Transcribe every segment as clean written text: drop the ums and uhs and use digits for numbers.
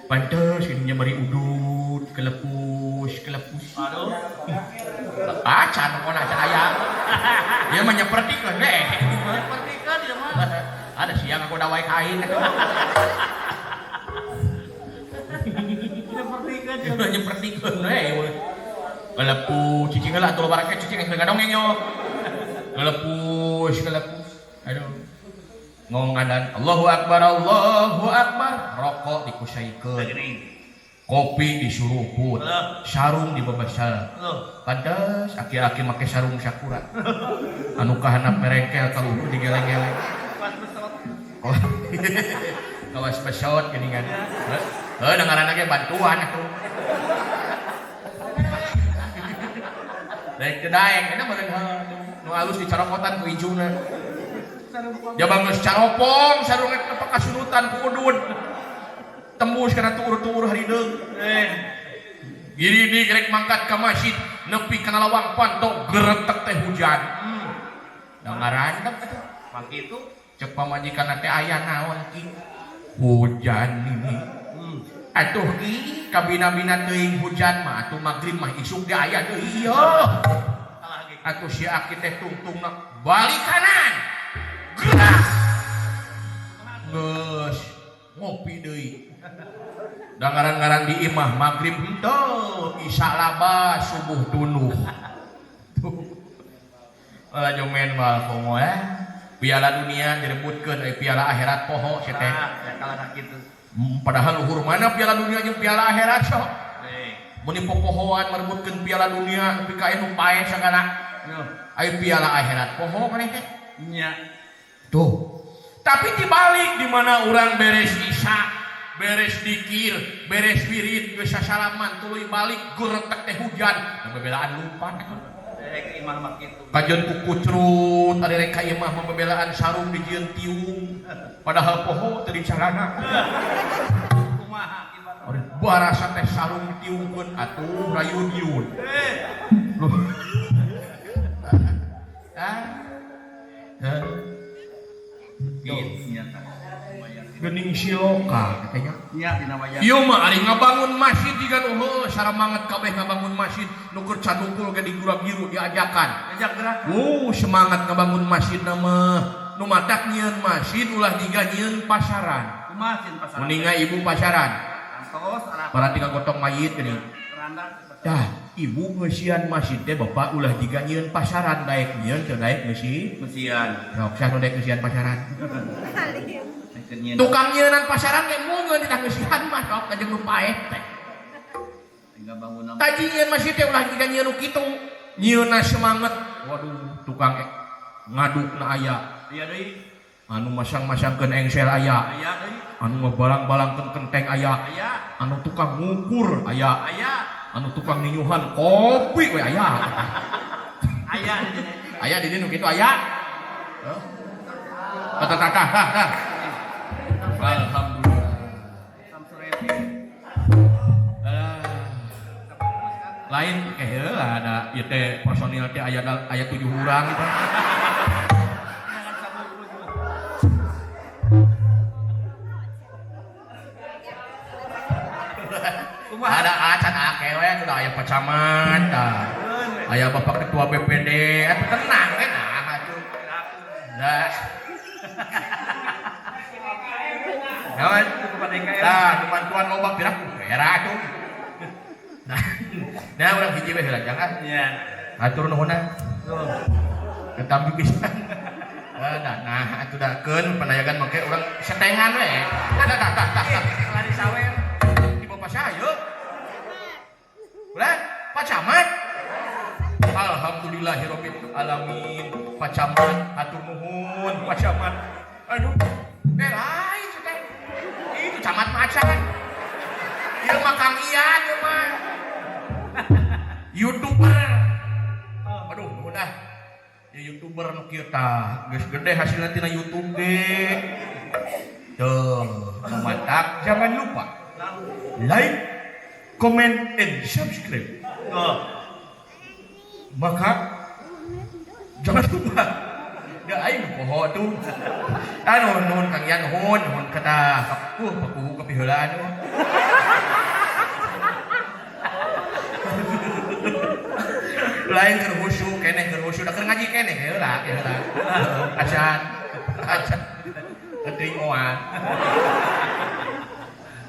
Pantes ininya bari udut, kelepus, kelepus. Aduh. Acan pokona acan aya. Ieu mah nyepertikeun we. Nyepertikeun ieu mah. Ada siang aku dawai kain. Nyepertikeun. Ieu mah nyepertikeun we. Kelepus, cicing heula atuh loba rakyat cicing geus ngadongeng yo. Kelepus, kelepus. Aduh. Ngongadan Allahu Akbar, Allahu Akbar. Rokok dikusaikeun. Kopi disuruput, sarung dibebesel. Pantes aki-aki make sarung sakura. Anu kahanap merengkel ka luhur digeleng-geleng. Kawas besot geuningan. Heuh, da ngaranna ge bantuan atuh. Daek teu daek eta meureun nu alus dicarokotan ku ijuna. Jabang geus caropong sarung eta pakasunutan ku udud. Tembus kana tuur-tuur harideung. Giri di rek mangkat ka masjid nepi kana lawang panto geretek teh hujan. Da ngarandeg atuh. Pakitu Cek pamajikan teh aya naon ki? Hujan ini. Atuh ki kabina-bina teuing hujan mah atuh magrib mah isuk ge aya deui ieu. Atuh si aki teh tungtungna balik kanan. Gerak. Geus ngopi deui. Da ngaran-ngaran di imah magrib henteu, isya laba, subuh tunuh. Tuh. Ulah jomen mah komo eh. Piala dunia direbutkeun euy piala akhirat poho si teh. Ya kalah kitu. Padahal luhur mana piala dunia jeung piala akhirat sok. Mun popohoan merebutkeun piala dunia nepi ka anu paeh sagala. Aya piala akhirat poho maneh teh. Nya. Tuh. Tapi dibalik di mana urang beres isya, beres dikir, beres wirid, geus sasalaman tuluy balik geretek teh hujan. Da bebelaan lumpat. Rek imah mah kitu. Kajeun ku kucrut ari rek ka imah mah bebelaan sarung dijieun tiung. Padahal poho teu dicarana. Kumaha akibatna? Ari barasa teh sarung ditiungkeun atuh rayun-yun. Loh. Ah. Heh. Gening siloka katanya. Nya dina wayang. Ieu mah ari ngabangun masjid jiga nu heueuh saramanget kabeh ngabangun masjid nu keur canukul ge digura-giru diajakan. Ajak gerak. Semangat ngabangun masjid na mah. Nu matak nyieun masjid ulah jiga nyieun pasaran. Kumaha sieun pasaran? Mendingan ibu pasaran. Kantos arah. Para tinggal gotong mayit geuning. Keranda. Tah, ibu ngeusian masjid teh bapak ulah jiga nyieun pasaran daek nyieun teu daek ngeusi. Ngeusian. Sok sah nu daek ngeusian pasaran. Tukang nyieunnan pasaran ge mungeun ditah ngeusian mah sok ka jeung nu paeh teh. Taji nyieun masjid teh ulah jiga nyieun nu kitu. Nyieunna semangat. Waduh, tukang ngadukna aya. Aya deui. Anu masang-masangkeun engsel aya. Aya deui. Anu ngabalang-balangkeun kenteng aya. Aya. Anu tukang ngukur aya. Aya. Anu tukang ninyuhan kopi we aya. Aya di dieu. Aya di dieu nu kitu aya. Heuh. Tah tah tah tah tah. Alhamdulillah. Lain heula ada ieu teh personil teh aya aya 7 urang gitu. Ada acan akeh we atuh aya pacaman tah. Aya bapak ketua BPD atuh tenang we nah atuh. Nah. Naon? Tah, nu bantuan loba piraku era atuh. Nah, nah urang hiji we heula jangan. Nya. Atur nuhun ah. Ketampi pisan. Nah, nah atuh da keun panayagan make urang setengan we. Tah tah tah tah. Lari sawer. Di bapak saya. Ulah, Pak Camat. Alhamdulillahirabbil alamin. Pak Camat hatur nuhun, Pak Camat. Aduh, lain teh. Itu camat macan. Ieu mah Kang Ian ieu mah. YouTuber. Aduh, nuhun ah. Ya YouTuber nu kieu tah, geus gede hasilna tina YouTube ge. Tuh, nu matak jangan lupa like, comment, and subscribe. Maka jangan lupa. Da aing poho tuh. Anu nuhun Kang Ian nuhun, nuhun kata pakuhu kapiheulaan. Lain keur khusyuk keneh keur khusyuk da keur ngaji keneh heula heula. Acan. Acan. Penting moal.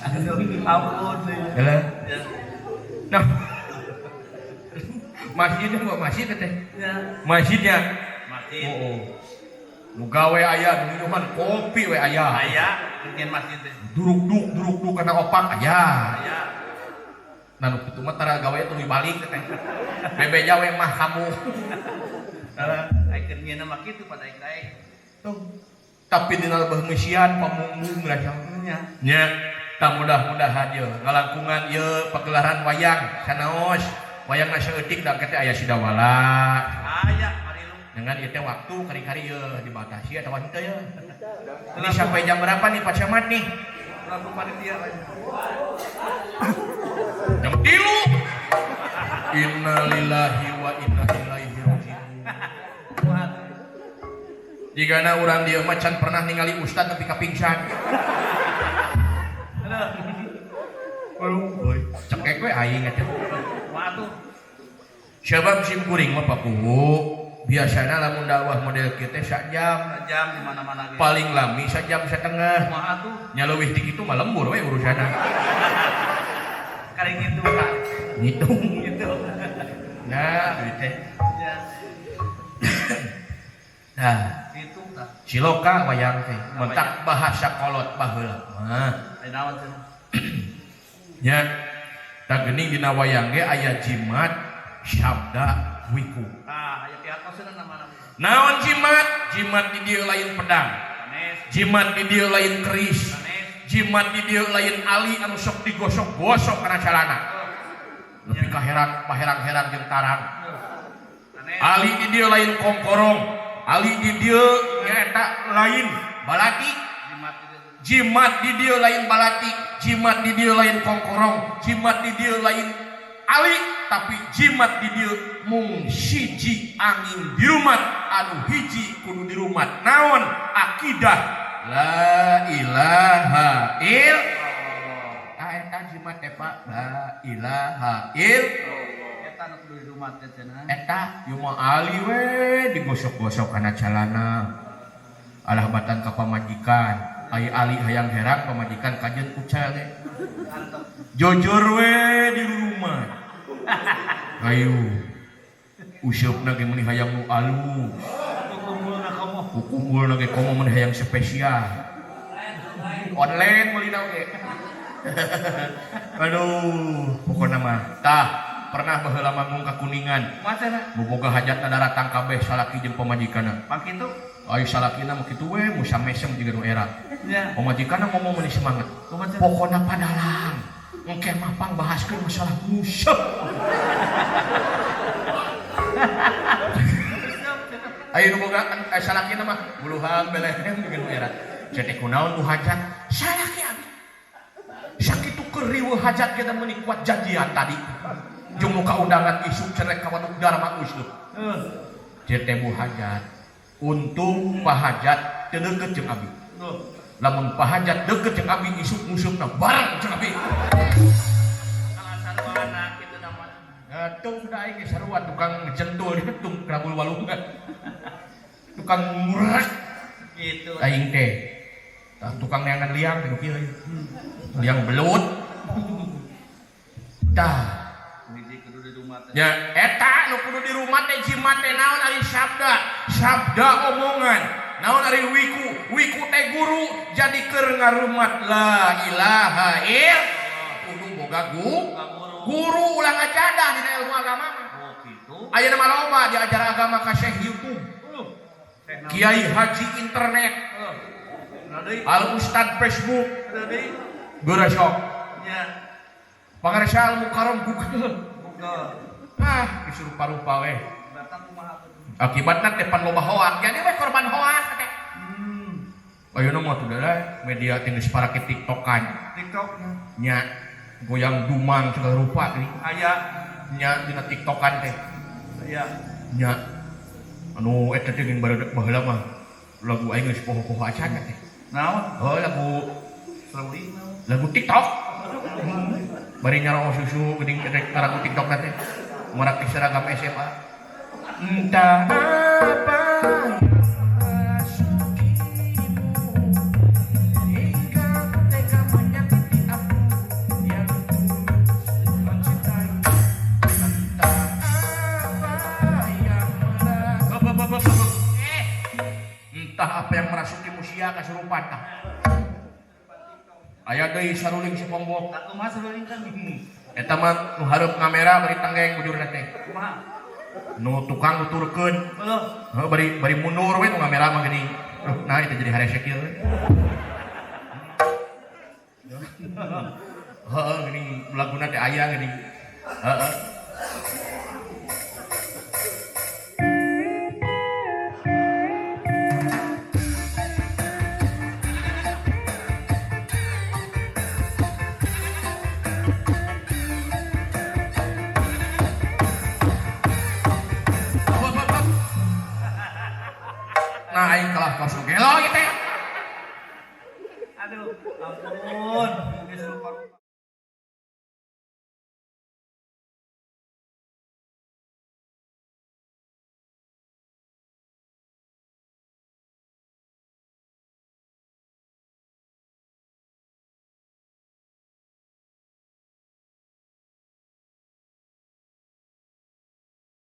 Aduh, ampun. Heula. Ya. Nah. Masjidnya kok masjid teh? Ya. Masjidnya. Masjid. Oh, oh. Nu gawe aya, nu minuman kopi we aya. Aya, mungkin masjid teh. Duruk-duk kana opak aya. Aya. Nah, nu kitu mah tara gawe tuluy balik teh. Bebeja we mah kamu. Heeh, aikeun nyeuna mah kitu pada daek-daek. Tuh. Tapi dina lebih ngeusian pamunggung rasa. Nya. Nya, tah mudah-mudahan ye ngalangkungan ye pagelaran wayang sanaos. Wayangna saeutik da teh aya Sidawala. Aya marilu. Dengan ieu teh waktu kari-kari ye dibatasi atawa henteu ye. Ini sampai jam berapa nih Pak Camat nih? Berapa panitia lain? Jam 3. Innalillahi wa inna ilaihi raji'un. Jigana urang dieu mah can pernah ningali ustad tapi kapingsan. Aduh, euy, cekek we aing atuh. Kumaha tuh? Sabab sim kuring mah Pak Kuwu, biasana lamun dakwah model kieu teh sajam, Jam di mana-mana ge. Paling lami sajam setengah. Kumaha tuh? Nya leuwih ti kitu mah lembur we urusanna. Kali ngitung Kak. Ngitung. Ngitung. Nah, duit teh. Ya. Nah, Ngitung tah. siloka wayang teh, mentak bahasa kolot baheula mah. Aya naon cenah? Nya, tah geuning dina wayang ge aya jimat sabda wiku. Ah, aya piatosna nama-nama. Naon jimat? Jimat di dieu lain pedang. Sanes. Jimat di dieu lain keris. Sanes. Jimat di dieu lain ali anu sok digosok-gosok kana calana. Nepi ka herang paherang-herang jeung tarang. Sanes. Ali di dieu lain kongkorong. Ali di dieu nyaeta lain balati. Jimat di dieu. Jimat di dieu lain balati, jimat di dieu lain kongkorong, jimat di dieu lain ali, tapi jimat di dieu mung siji angin dirumat anu hiji kudu dirumat. Naon? Akidah la ilaha illallah. Tah eta jimat teh Pak, la ilaha illallah. Eta nu kudu dirumat teh cenah. Eta ieu mah ali we digosok-gosok kana calana. Alah batan ka pamajikan. Ai ali hayang herang pamajikan kajeun kucel ge. Jojor we di rumah. Ayo. Useupna ge meuni hayang nu alus. Kukumulna komo. Kukumulna ge komo meuni hayang spesial. Online meulina oge. Aduh, pokona mah tah pernah baheula manggung ka Kuningan. Kumaha cenah? Boboga hajatna daratang kabeh salaki jeung pamajikanna. Pang kitu? Ayo salakina mah kitu we musa mesem jiga nu era. Nya. Pamajikanna ngomong meuni semangat. Kumaha cenah? Pokona padalang. Engke mah pang bahaskeun masalah musep. Ayo nu boga salakina mah buluhang belehem jiga nu era. Ceuk teh kunaon nu hajat? Salaki abi. Sakitu keur riweuh hajat kita meuni kuat janjian tadi. Jeung nu kaundangan isuk cerek ka Waduk Darma Usluh. Heuh. Ceuk teh bu hajat. Untung pahajat teu deukeut jeung abi. Duh. Lamun pahajat deukeut jeung abi isuk musupna bareng jeung abi. Alasan mana kitu nama? Atuh sudah aing ge sarua tukang jentul di tung kerabul walungan. Tukang ngurak Gitu. aing teh. Tah tukang neangan liang teh nu kieu. Liang belut. Tah. Hiji kudu di rumah teh. Ya, eta nu kudu di rumah teh jimat teh naon ari sabda? Sabda omongan. Naon ari wiku? Wiku teh guru jadi keur ngarumat la ilaha illallah. Kudu boga guru ulah ngajadah dina ilmu agama mah. Oh kitu. Ayeuna mah loba diajar agama ka Syekh YouTube. Kiai Haji internet. Al Ustad Facebook. Geura sok. Nya. Pangarsa Al Mukarram Google. Google. Ah, disurupa-rupa we. Datang kumaha tuh? Akibatna teh pan loba hoak. Jadi we korban hoak teh. Ayeuna mah tuh lah media teh geus parake TikTokan. TikTok Nya goyang dumang segala rupa teh. Aya. Nya dina TikTokan teh. Aya. Nya anu eta teh geung barudak baheula mah lagu aing geus poho-poho acan teh. Naon? Oh, lagu Selawi naon? Lagu TikTok. Bari nyarong susu geuning rek lagu TikTok teh. Marake seragam SMA. Entah apa yang merasukimu hingga tega menyakiti aku yang tulus mencintaimu. Entah apa yang Eh, entah apa yang merasuki sia kasurupan tah. Aya deui saruling si Pongbok. Aku mah saruling kan. Eta mah nu hareup kamera bari tanggeng bujurna teh. Kumaha? Nu tukang nuturkeun. Heuh. Heuh, bari bari mundur we nu kamera mah geuning. Duh, nah itu jadi harese kieu. Heeh, geuning laguna teh aya geuning. Heeh. Hop, hop, hop. Nah, aing kalah kos nu gelo ieu teh. Aduh, ampun.